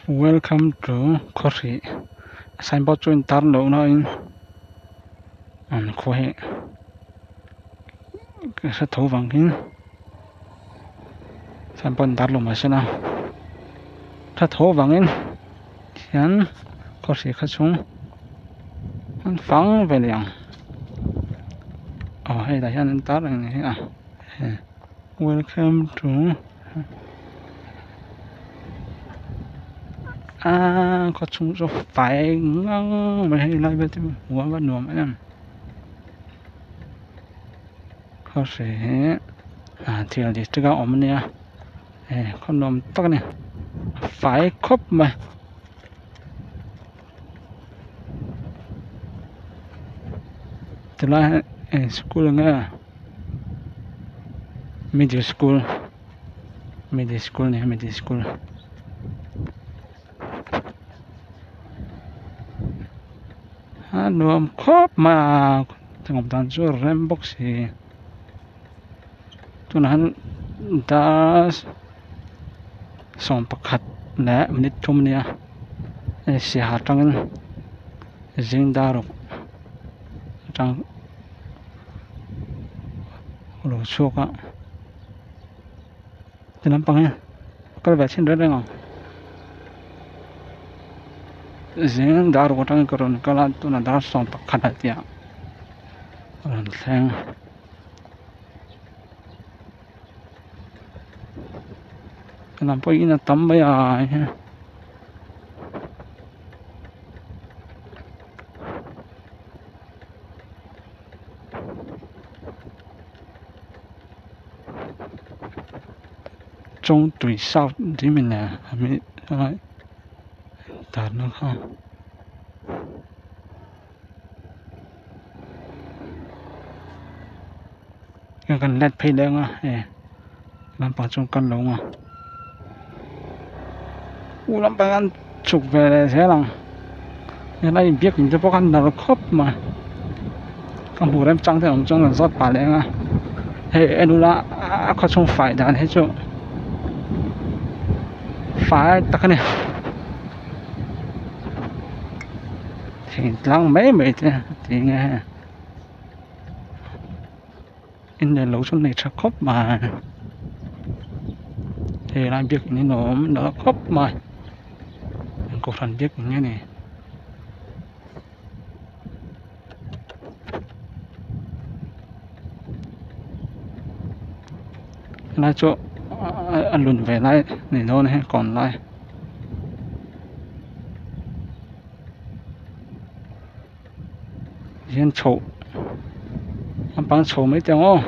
Welcome to Khawhri sign board chu a intar loh nain an khua hi ka hre tho vang hian sign board intar lo mahse la hre tho vangin hian Khawhri kha chhung an fang ve leh ang aw hei tah hian an tar reng a ni a welcome to. A khaw chhung chu fai ngang mai hei lai vel te hmuh a va nuam em khaw hre hi thil district a awm ania hei khaw nuam tak a ni a fai khawp mai. Tilai hi eng school nge middle school middle school a ni a middle school a nuam khawp mai a chungah dan chu a rem bawk si tunah hian dar 11 leh minute thum a nia hei siaha atangin zing dar ruk atang a lo chhuak a ti lampang hi kal ve chhin reng reng ang zing dar ruk atangin ka rawn kal a tunah dar 11 a tia a rawn thleng. Lam pawh in a tam mai a Chawngtui south tih min leh a tarna kha. Kan let phei leh ang a hei lampang chu kan lo ang a u lampang an chhuk ve leh zel ang helai biakin te pawh kha a nalh khawp mai ka hmuh rem chang te awm chuan kan zawt pah leh ang a hei en ula a khaw chhung fai dan hi chu fai tak a ni. Thingtlang mai mai te ti nge in nen lo chu nei tha khawp mai hei lai biakin hi nuam nalh khawp mai kohhran biakin nge ni. Helai chu a lun ve lai ni dawn a hei kawn lai. Hian chhoh lampang chho mai teh ang aw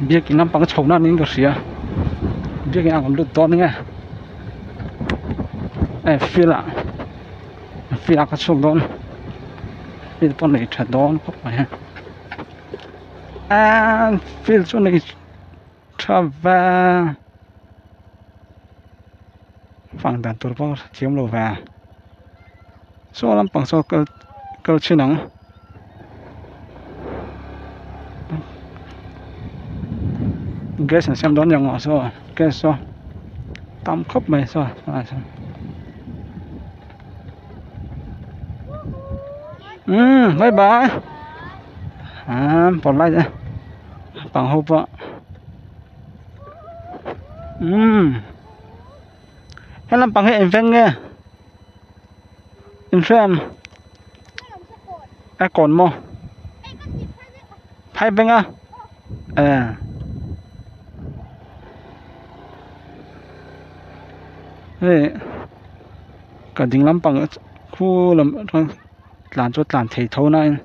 biakin lampang chho na niin ka hria biakin ang lut dawn nge eh field ah field ah ka chhuak dawn field pawh nei tha dawn khawp mai a aaa field chu nei tha ve. Fang dan tur pawh thiam lo ve saw lampang saw kal kal thin ang gas an siam dawn aniang maw saw gas saw tam khawp mai saw tunah chuan umm bye bye ah pawr lai te pang ho pawh umm. He lampang hi eng veng nge inhrem a kawn maw phai veng a eh hei ka ding lampang khu lam atang tlan chu a tlan thei tho na in.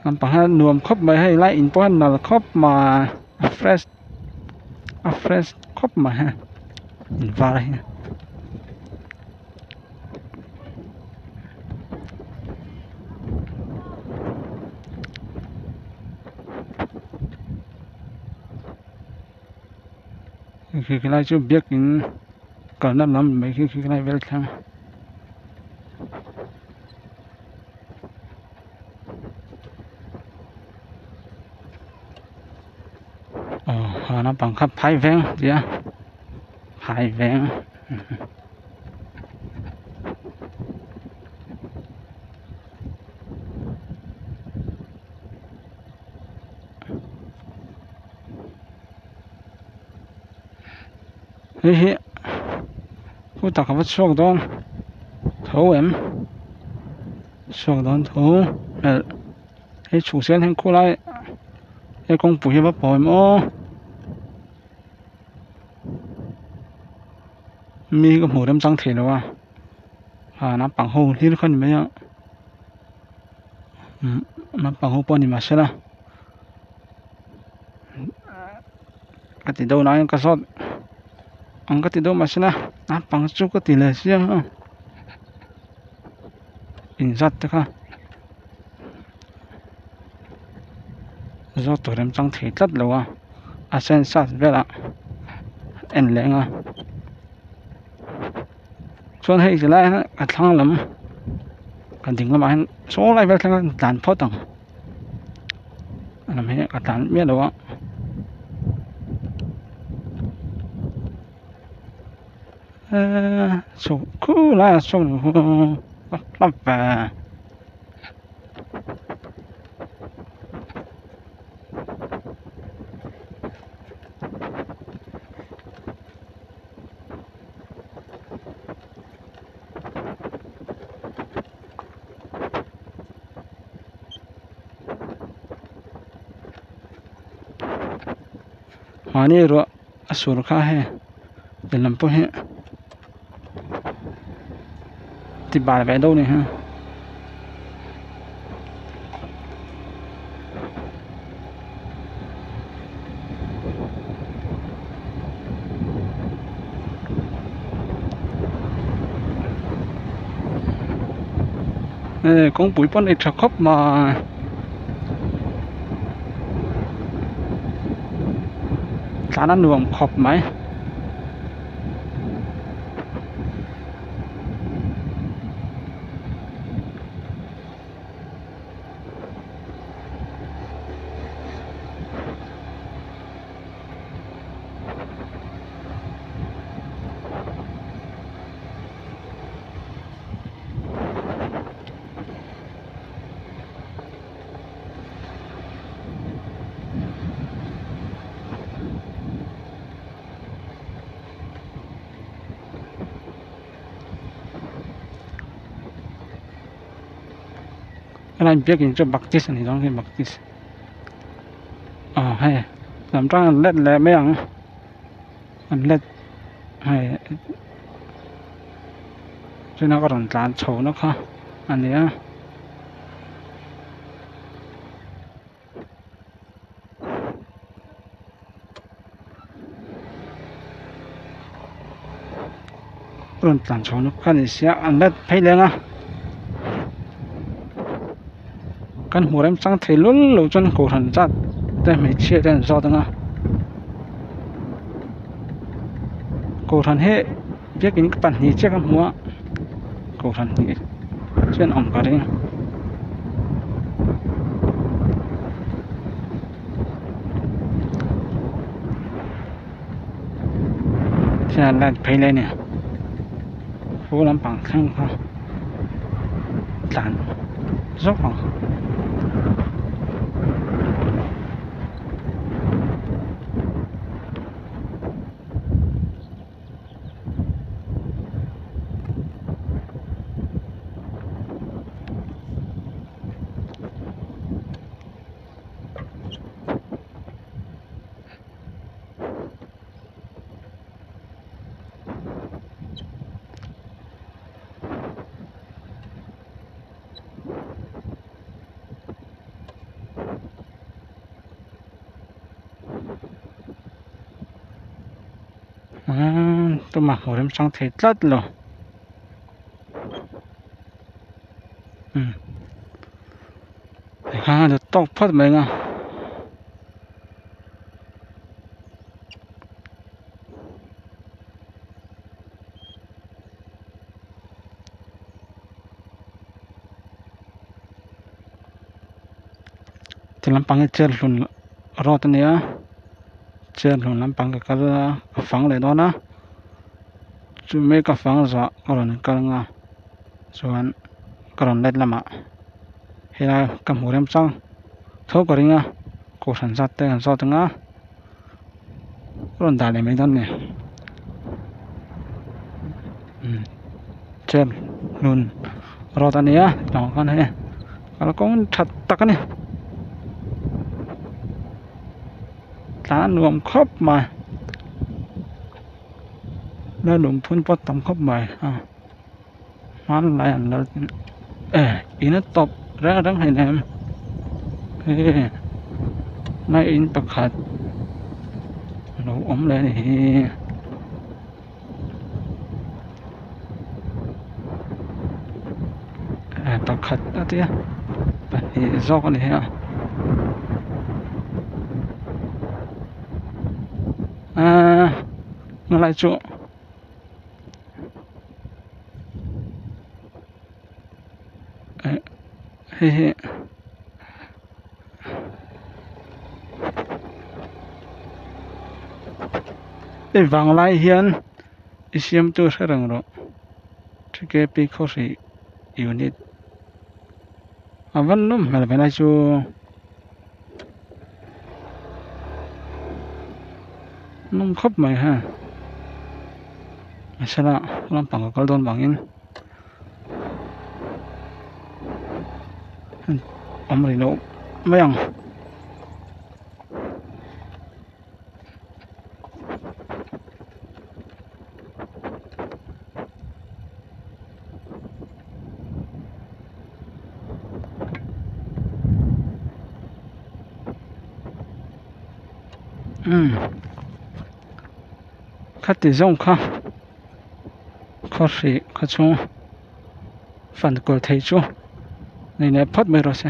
Lampang hian nuam khawp mai hei lai in pawh hian nal khawp mai a fresh a fresh khawp mai hei in var hi. Khi lai chu biakin kalna lam mai khi khi lai vel thleng. Ha naupang kha phai veng a ti a phai veng. Hei hi khutah ka va chhuak dawn tho em chhuak dawn tho hmelh hei chhuk zel hian khulai he kawngpui hi a va pawh em aw mi hi ka hmuh remchang thei lo a ah naupang ho hlir kha a ni mai a umm naupang ho pawh a ni mahsela. Ka ti deuh nain ka zawt ang ka ti deuh mahse la naupang chu ka ti leh chiang a inzat te kha zawt tur em chang thei tlat lo a a census velah en leh ang a chuan hei ti lai hian a thlang lam a ding lamah hian saw lai vel thleng a tlan phawt ang. A lam hi a tlan miah lo a eee chhuk khu lai ah sawn a hlap ve. Mahni ruah a sur kha hei lehlam pawh hi ti bal ve deuh a ni ha. Hei kawngpui pawh a nei tha khawp mai tlan a nuam khawp mai. Helai biakin chu baptist a ni dawn khi baptist ah hei lam tang an let leh mai ang an let hei tuna ka rawn tlan chho na kha a ni a. Rawn tlan chho na kha a ni sia an let phei leng a kan hmu remchang thei lul lo chuan kohhran zat te hmeichhia te an zawt ang a kohhran hi biakin pahnih chiah ka hmu a kohhran hnih chuan awm ka ring. Hian light phei leh a ni khu lampang thleng kha tlan zawk ang. Tumah hmuh remchang thei tlat lo tikhan a tawk phawt mai ang a. Ti lampang hi chair hlun road a ni a. Cherhlun lampang ka kal a ka fang leh dawn a chumi ka fang zawh ka rawn kal ang a chuan ka rawn let lamah helai ka hmuh rem chang tho ka ring a kohhran zat te kan zawt ang a ka rawn dah leh mai dawn a ni umm Cherhlun road a ni a tlangah khan hei kalkawng tha tak a ni. Tlan a nuam khawp mai la lungphun pawh a tam khawp mai a hmanlai an lal e in a tawp reng reng hleinem hei lai in pakhat alo awm leh a ni hi. Pakhat a tia pahnih zawk a ni a ahh helai chu eh hei hi. Hei vang lai hian i siamtu hre reng rawh tkp khawhri unit a va nawm hmel ve lai chu nawm khawp mai ha mahsela lampang a kal dawn vangin. Awm rih loh mai ang. Umm khati zawng kha. Khawhri khaw chhung fan kual thei chu nei leh phawt mai rawh se.